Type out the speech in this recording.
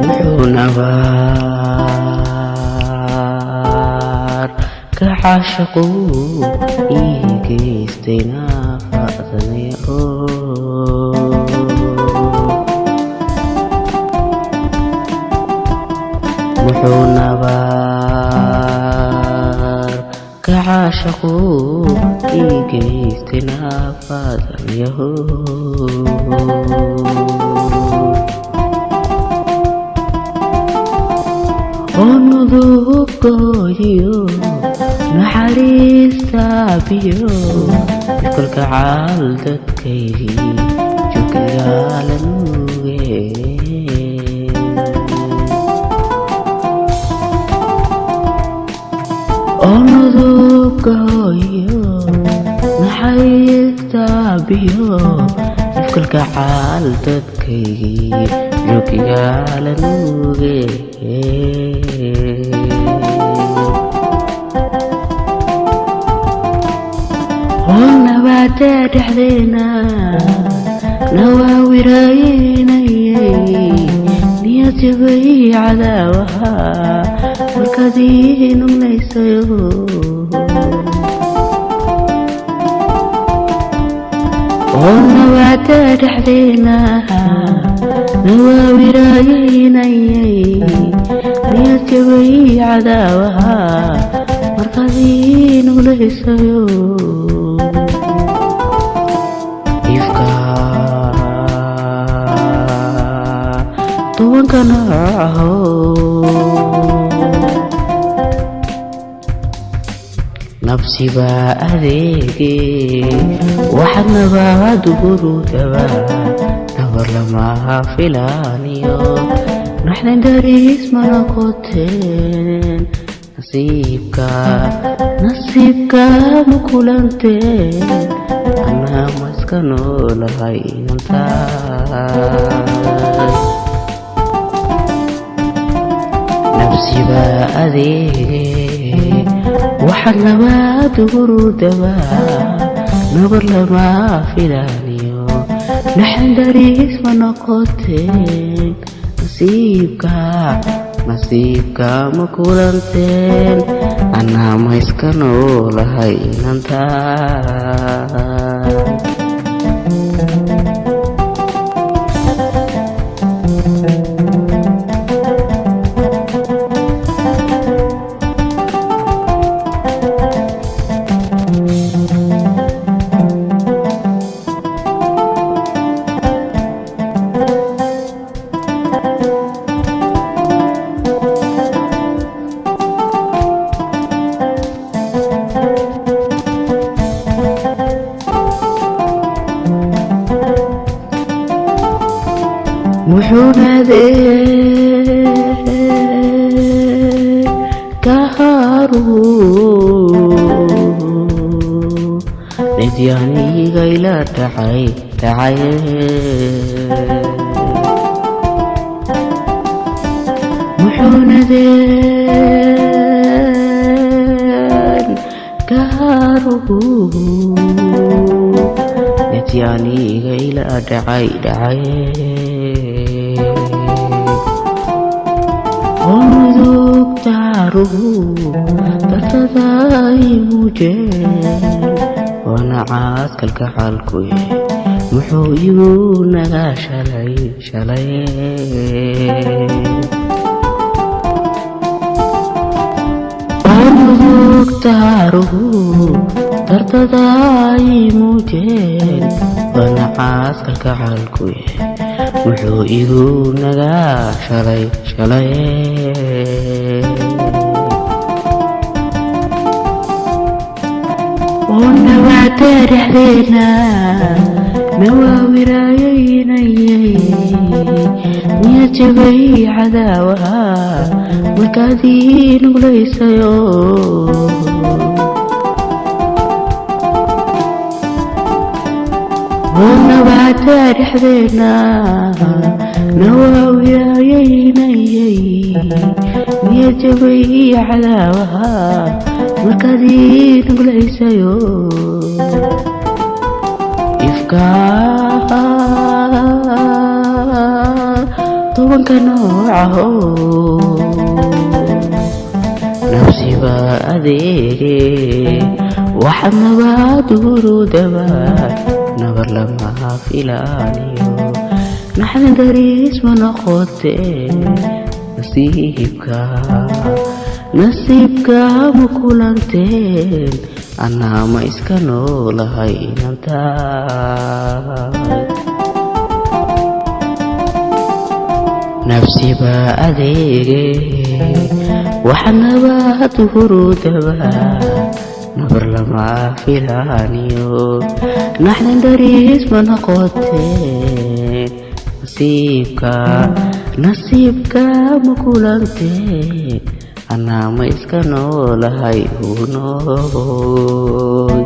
Muxuu nabaar ka caashaqu ii geystay naafadanayo. Muxuu nabaar ka caashaqu ii geystay naafadanayo. Oo nudubkooyo naxariista biyo ifkalka caal dadkaygii jogigaala nuuge. Oo nudubkooyo naxariista biyo ifkalka caal dadkaygii jogigaala nuuge. Oo nabaada dhexdeena nawaawiraynayay niyad jabay cadaawaha markaad ii nuglaysayo. Oo nabaada dhexdeena nawaawiraynayay niyad jabay cadaawaha markaad ii nuglaysayo. Ifka tobanka noocaho nabsibaa adeege waxaad nabaad gurudaba nabar lama filaaniyo naxdin dariis mana koteen nasiibka nasiibka ma kulanteen anaa ma iska noolahay inantaay. Nabsibaa adeege waxaad nabaad gurudaba nabar lama filaaniyo naxan dariis ma noqoteen nasiibka nasiibka ma kulanteen anaa ma iska noolahay inantaay. Muxuu naadee kaharu nidyaaniga ila dhacay dhacay. Muxuu nadeen kaharu nidyaaniga ila dhacay dhacay. Onudugtaaruhu dartaday muujeen waana caaskalka xaalkuye muxuu igu nagaa shalay shalay. Onudugtaaruhu dartaday muujeen waana caaskalka xaalkuye muxuu igu nagaa shalay shalay. Oo nabaada dhexdeena nawaawiraynayay Niyad jabay cadaawaha markaad ii nuglaysayo. Wanabacda dhexdeena nawaawiyayaynayay. Niyad jabay cadaawaha markaad ii nuglaysayo. Ifka tobanka noocaho nafsiba adeege, waxaad nabaad hurudaba nabar lama filaaniyo, naxdin dariis ma noqotee. Nasiibka, nasiibka ma kulanteen, anaa ma iska noolahay inantahay. Nafsiba adeege, waxaad nabaad hurudaba nabar lama filaaniyo, naxdin dariis ma noqotee. Nasiibka, nasiibka ma kulanteen, anaa ma iska noolahay hunoy.